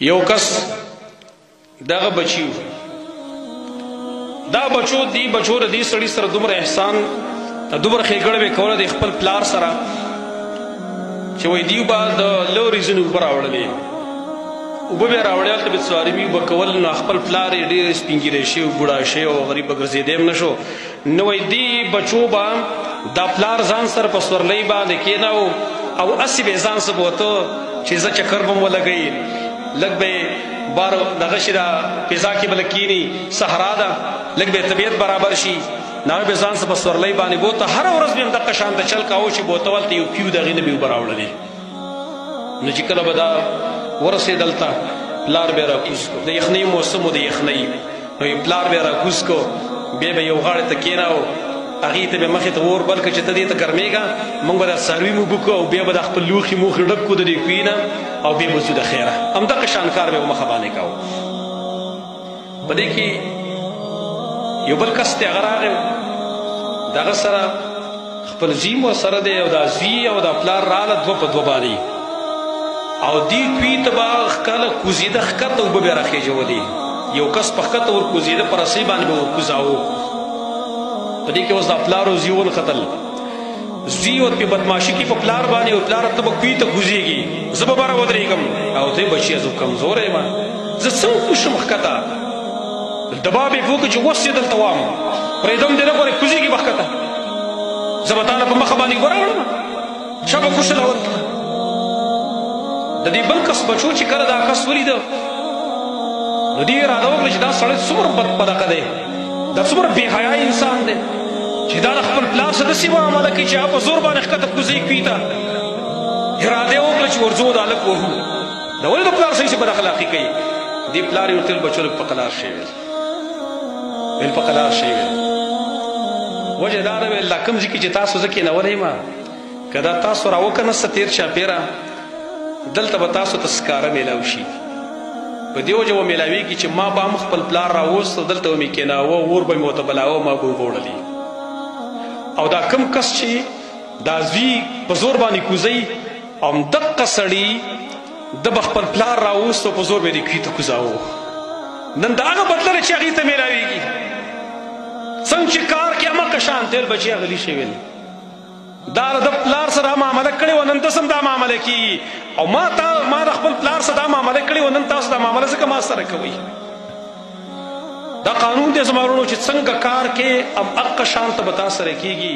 یو کس دغه بچیو دا بچو دی بچو د دې سړي سره دومره احسان، دومره ښېګڼه به کوله د خپل پلار سره چې وایي دیو به د لوري ځینې اوبه راوړلې، اوبه به یې راوړې، هلته به څوارمي اوبه کول. نو خپل پلار یې ډېر سپینږیری شوی، بوډا شوی او غریب به ګرځېدی هم نه شو. نو وایي دې بچو به دا پلار ځان سره په سورلۍ باندې کېناو او هسې به یې ځان سره بوته چې زه چکر به م ولګوي، لږ به بار دغه شي، دا فضا کې به لږ کښېني، صحرا ده، لږ به طبیعت برابر شي. نو هغه به ځان سره په سورلۍ باندې بوته، هره ورځ به هم دقه شان ته چل کاوه چې بوته هلته یو پیو د هغې نه به اوبه راوړلې. نو چې کله به دا ورسېد هلته، پلار به یې راکوز کړو، د یخنۍ موسم و، د یخنۍ، نو یې پلار به یې راکوز کړو، بیا به یو غاړې ته کښېناوه، هغې ته به مخې ته اور بل کړ چې ته دې ته ګرمېږه، موږ به دا څاروي مو بوکو او بیا به دا خپل لوښي موښي ډک کړو د دې کوی نه او بیا به ځو د خیره. همدغه شان کار به یې په مخه باندې کاوه. په دې کې یو بل کس دی، هغه راغی، دغه سره خپل زوی مو سره دی او دا زوی او دا پلار راله دوه په دوه باندې، او دې کوی ته به ښکله کوزېده، ښکته اوبه به یې راخېژولې، یو کس په ښکته ور کوزېده، په رسۍ باندې به ور کوزاوه. په دې کې اوس دا پلار او زوی ونښتل، زوی ور په بدماشي کې په پلار باندې، او پلار ته به کوی ته کوزېږي، زه به بره ودرېږم، او ته بچیه زه کمزوری یم، زه څنګه کوز شم ښکته؟ دباب یې پوه کړ چې اوس یې دلته وام، پرېږدم دې نه، ګورې کوزېږي به ښکته، زه به تا له په مخه باندې اوبه راوړم، چا به کوشل اول. د دې بل کس بچو چې کله دا کس ولیده، نو دې اراده وکړه چې دا سړی څومره بدپلقه دی، دا څومره بې حیا انسان دی چې دا د خپل پلار سره داسې معامله کوي چې هغه په زور باندې ښکته کوزوي کوی ته. اراده یې وکړه چې ورځو دا هلک وهو، دا ولې د پلار سره داسې بد اخلاقي کوي؟ دې پلار یې ورته ویل، بچو لږ په قلار شئ، ویل په قلار شئ، ویل وجه دا ده، ویل دا کوم ځای کې چې تاسو زه کښېنولی یم، که دا تاسو راوکنسته تېر چاپېره، دلته به تاسو ته سکاره میلاو شي. په دې وجه به میلاویږي چې ما به هم خپل پلار راوست او دلته به مې کښېناوه، اور به مې ورته بلاوه، ما به اوبه وړلې. او دا کوم کس چې دا زوی په زور باندې کوزوي، همدقه سړي ده به خپل پلار راوست او په زور به یې دې کوی ته کوزاوه. نن د هغه بدله ده چې هغې ته میلاویږي، څنګه چې کار کې هماغه شان تېل بچی غلي شي. ویل دا د پلار سره معامله کړې وه، نن داسې هم دا معامله کېږي، او ما تا ما د خپل پلار سره دا معامله کړې وه، نن تاسو دا معامله ځکه ما سره کوئ. دا قانون دی زما وروڼو چې څنګه کار کې هم هغه شان ته به تا سره کېږي.